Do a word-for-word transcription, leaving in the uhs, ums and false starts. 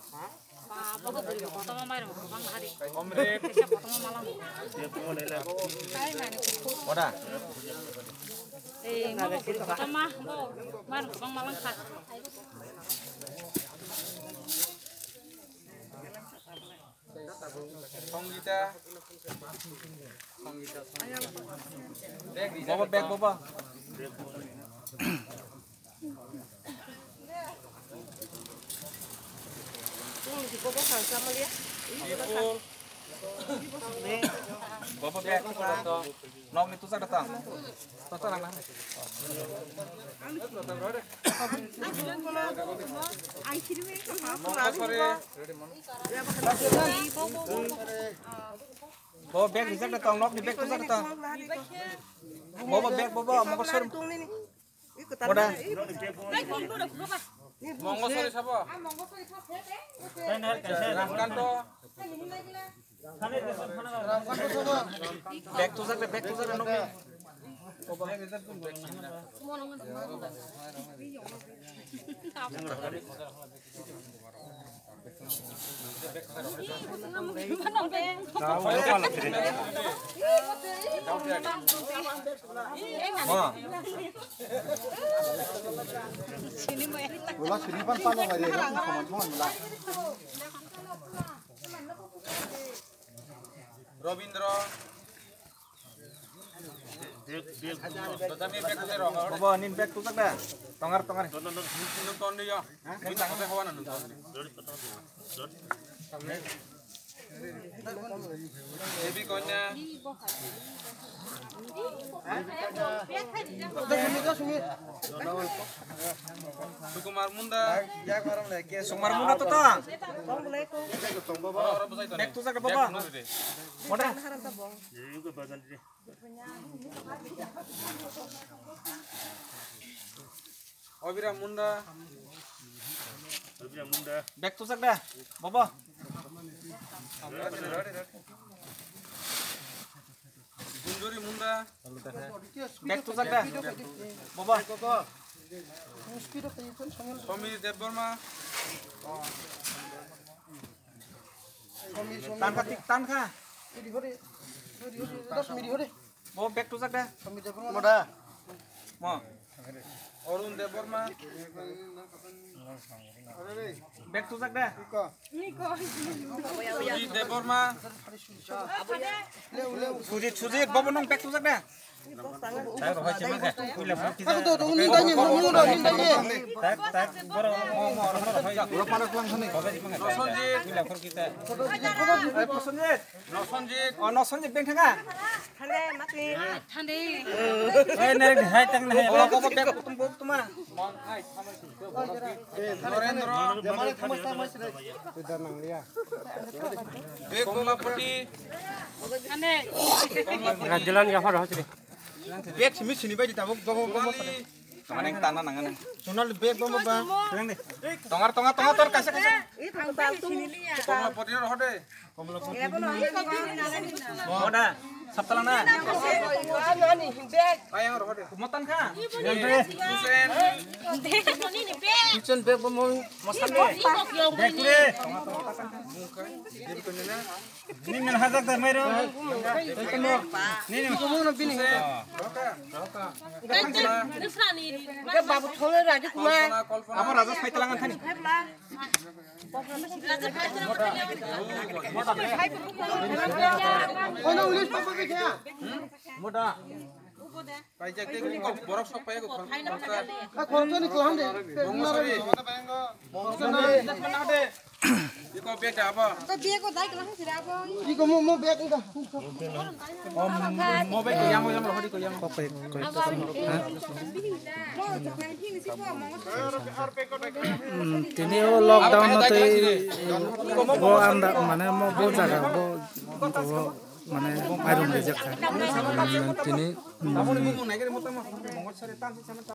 Ba, bo bo bwrwi bo kotorma mairung kwbang nahari. Kaisa kotorma malang. Oda. Ei, mo bo bwrwi kotorma, bo mairung kwbang malang kha. Songita. Songita, Songita. Bobo, bag bobo. Bobo, bag. Nokni tusa datang. Tusa datang. Bo bag rijak da tong, nokni bag rijak da tong. Bo bo bag bo bo, mo ko sor. Boda. Mongosori sabo. Ramkanto. Bag tujak da, bag tujak da nokni. Wala sini pan pano ngai re, kamu kaman thon mula. Robindra. Bobo, nin bag tujak da? Tongar, tongar. Nung ton di yo. Nung tang sa hawa na nung ton di. Devi Kanya. Sukumar Munda. Sukumar Munda to ta. Bag tujak da, bobo. Munda. Obira Munda. Obira Munda. Bag tujak da, bobo. Gunjuri Munda. Bag tujak da, bobo. Somir Debbarma. Tankha, tik tankha. Bo bag tujak da. Moda. Mo. Arun Debbarma. Bag tujak da. Sujit Debbarma. Sujit, Sujit, bobo nung bag tujak da. Prosenjit. Prosenjit. Oh, Prosenjit beng thanga. Thande, mati. Thande. Eh, nere hai tang nere. Oh, bobo bag kutung bobo tuma. Narendra. Komlapati. Thande. Rajalan ya hor hosri. Bag simi sini bai di tabuk, bobo, bobo. Mali. Kamane tana nangana. Sonal bag bobo ba. Tongar, tongar, tongar, tor kaisa, kaisa. Komlapati rohde. Moda, saptalang na. Ayang rohde. Motan kha. Hussein. Hussein bag bobo. Mosan de. Bag kure. Nini nang hajak da mairo. Nini. Hussein. Ke babu thole raja kuma. Abo raja saitalang thani. Kono ulis papa ke kya? Moda. Paijak de kiko borok sok paijak ko. A khoroksa ni klan de. Mongosari. Mongosari. Iko bag da abo. To bag ko dai klan sira abo. Iko mo, mo bag ka. Mo bag ko yang mo yang lo hodi ko yang. Kok kok. Tini o lockdown no tei bo anda mane mo bo jaga bo bo mane mairum de jakha. Tini.